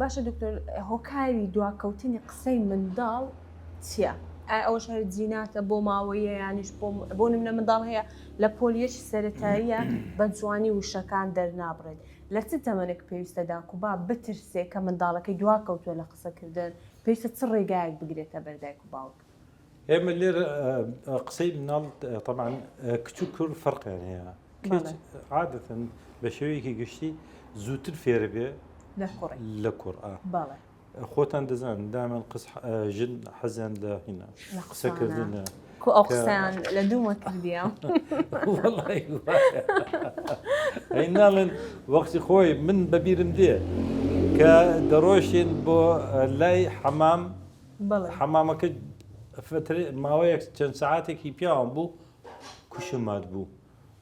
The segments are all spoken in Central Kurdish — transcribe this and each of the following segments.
باشە دکتۆر هۆکاری دواکەوتنی قسەی منداڵ چییە؟ ئایا ئەوەش هەر جیناتە بۆ ماوەیە یانیش بۆ نمونە منداڵ هەیە لە پۆلیەکی سەرەتاییە بە جوانی وشەکان دەرنابڕێت لە چ تەمەنێک پێویستە داک و باب بترسێ کە منداڵەکەی دواکەوتووە لە قسەکردن پێویستە چ ڕێگایەک بگرێتە بەر دایک و باوک؟ ئێمە لێرە قسەی مناڵ تەبعەن کچ و کوڕ فەرقیان هەیە کچ عادەتەن بە شێوەیەکی گشتی زووتر فێرە بێ لە کوڕ خۆتان دەزان دامن قس ژن حەزیان لە هینا قسەکردن کو ئەو قسەیان لە دوومە کردیە ئەی ناڵێن وەختی خۆی من بەبیرم دێ کە دەڕۆشتین بۆ لای حەمام حەمامەکە ماوەیەک چەند سەعاتێکی پیاوان بوو کوشمات بوو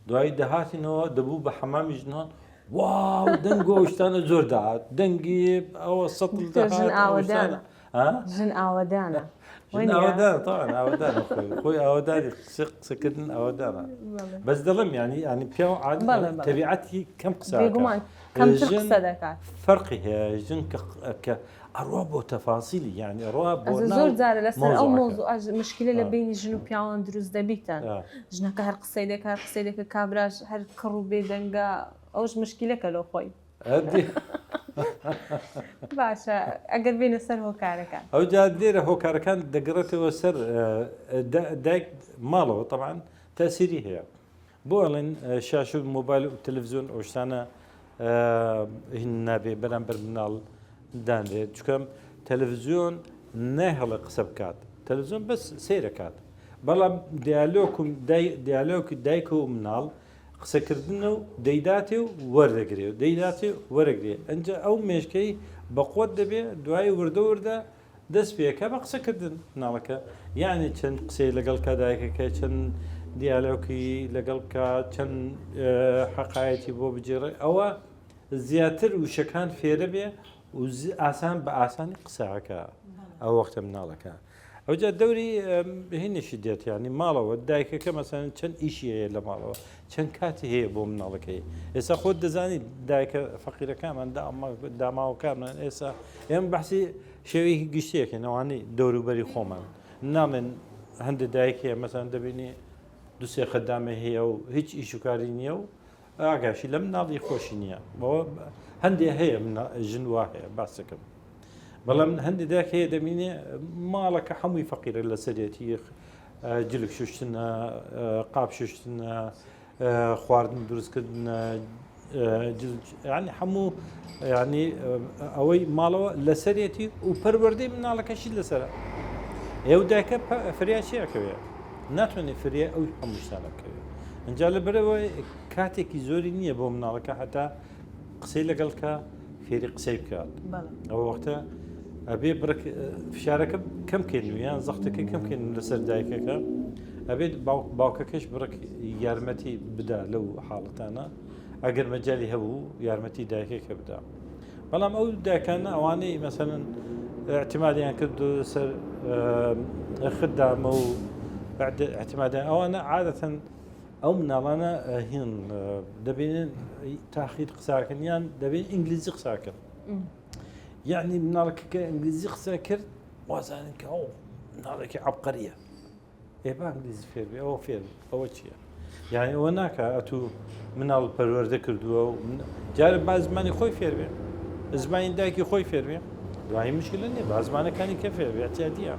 دوایی دەهاتینەوە دەبوو بە حەمامی ژنان واو دەنگ و ئەو شتانە زۆر دەهات دەنگی ئەوە سەتڵ دکتۆر ژن دەهات ئەو ئاوەدانە شتانە ها؟ ژن ئاوەدانە ژن وەنیە؟ ئاوەدانە تاوان ئاوەدانە خۆی خۆی ئاوەدانی قسە قسەکردن ئاوەدانە بەڵێ. بەس دەڵێم یعنی یعنی پیاو عاد بەڵێ، بەڵێ. تەبیعەتی کەم قسە ئەکا. بێگومان کەمتر ژن قسە دەکات فەرقی هەیە ژن کە کە ئەڕوا بۆ تەفاسیلی یانی ئەڕوا بۆ ئەزە ناو زۆر جارە لەسەر ئەو مەوزوعەکە. مەوزوعەش مشکلە لە آه. بەینی ژن و پیاوان دروست دەبیتن آه. ژنەکە هەر قسەی دەکا هەر قسەی دەکا کابراش هەر کڕ و بێدەنگە ئەوش مشکلەکە لۆ خۆی ئەدی باشە ئەگەر بێینە سەر هۆکارەکان ئەوجا لێرە هۆکارەکان دەگەڕێتەوە سەر دایک ماڵەوە تەبعەن تەسیری هەیە بۆ ئەڵێن شاشە و مۆبایل و تەلەفزیۆن ئەو شتانە هین نابێ بەرامبەر مناڵ دانرێت چکەم تەلەفزیۆن نایهڵێ قسە بکات تەلەفزیۆن بەس سەیرەکات بەڵام دیالۆکم دیالۆکی دایک و مناڵ قسەکردن و دەیداتێ و وەردەگرێ و دەیداتێ وەرەگرێ ئەنجا ئەو مێشکەی بەقوت دەبێ دوای وردە وردە دەست پێکە بە قسە کردن مناڵەکە یعنی چەند قسەی لەگەڵ کا دایکەکە چەند دیالۆکی لەگەڵ بکە چەند حەقایەتی بۆ بگێڕێ ئەوە زیاتر وشەکان فێرە بێ و ئاسان بە ئاسانی قسەکە ئەو وەختە مناڵەکە ئەوجا دەوری هینیشی دێت یعنی ماڵەوە دایکەکە مەسەن چەند ئیشی هەیە لە ماڵەوە چەند کاتی هەیە بۆ مناڵەکەی ئێستا خۆت دەزانی دایکە فەقیرەکانمان داماوەکانمان ئێستا ئێمە بەحسی شێوەیەکی گشتیەکەین ئەوانەی دەوروبەری خۆمان ناڵێن هەندێک دایک هەیە مەسەن دەبینی دوسێ خەدامە هەیە و هیچ ئیش و کاری نییە و ئاگاشی لە مناڵی خۆشی نییە بەوە هەندێ هەیە ژن وا هەیە باسەکەم بەڵام هەندێک دایک هەیە دەبینێ ماڵەکە هەمووی فەقیرە لەسەرێتی جلک شوشتنە، قاپ شوشتنە، خواردن دروستکردنە، ینی هەموو ینی ئەوەی ماڵەوە لەسەرێتی و پەروەردەی مناڵەکەشی لەسرە ئێو دایکە فریا چیەکەوێ ناتوانێت فریا ئەو هەموو شتانە بکەوێت ئەجا لە بەرەوە کاتێکی زۆری نییە بۆ مناڵەکە هەتا قسەی لەگەڵ کە فێری قسەی بکات ئەو وەختە ئەبێ بڕک فشارەکە کەم کەین و یان زەختەکە کەم کەین لەسەر دایکەکە ئەبێت باوکەکەش بڕک یارمەتی بدا لەو حاڵەتانە ئەگەر مەجای هەبوو یارمەتی دایکەکە بدا بەڵام ئەو داکانە ئەوانەی مەسەن اعتمادیان کرد سەر خدامە و اعتمادیان ئەوانە عادەتەن ئەو مناڵانە هین دەبینن تاخیر قساکەن یان دەبین ئینگلیزی قساکەن یعنی مناڵەکە کە ئینگلیزی قسە کرد وازانن کە ئەو مناڵێکی عبقەریە ئێ با ئینگلیزی فێر بێ ئەوە فێر ئەوە چییە یعنی ئەوە ناکە ئەتوو مناڵ پەروەردە کردووە و جارە با زمانی خۆی فێر بێ زمانی دایکی خۆی فێر بێ دوایی مشکلە نییە با زمانەکانی کە فێر بێ اعتیادیە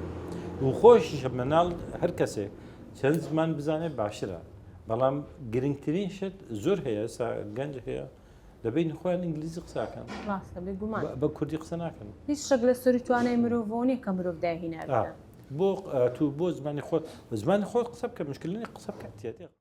و خۆشیشە مناڵ هەر کەسێک چەند زمان بزانێت باشترە بەڵام گرنگترین شت زۆر هەیە ئێستا گەنج هەیە لە بینی خۆیان ئینگلیزی قساکەن ڕاستە بێگومان بە کوردی قسە ناکەن هیچ شتێک لە سەری توانای مرۆڤەوە نییە کە مرۆڤ داهینابێت بۆ تو بۆ زمانی خۆت زمانی خۆت قسە بکە مشکل نییە قسە بکە تێ.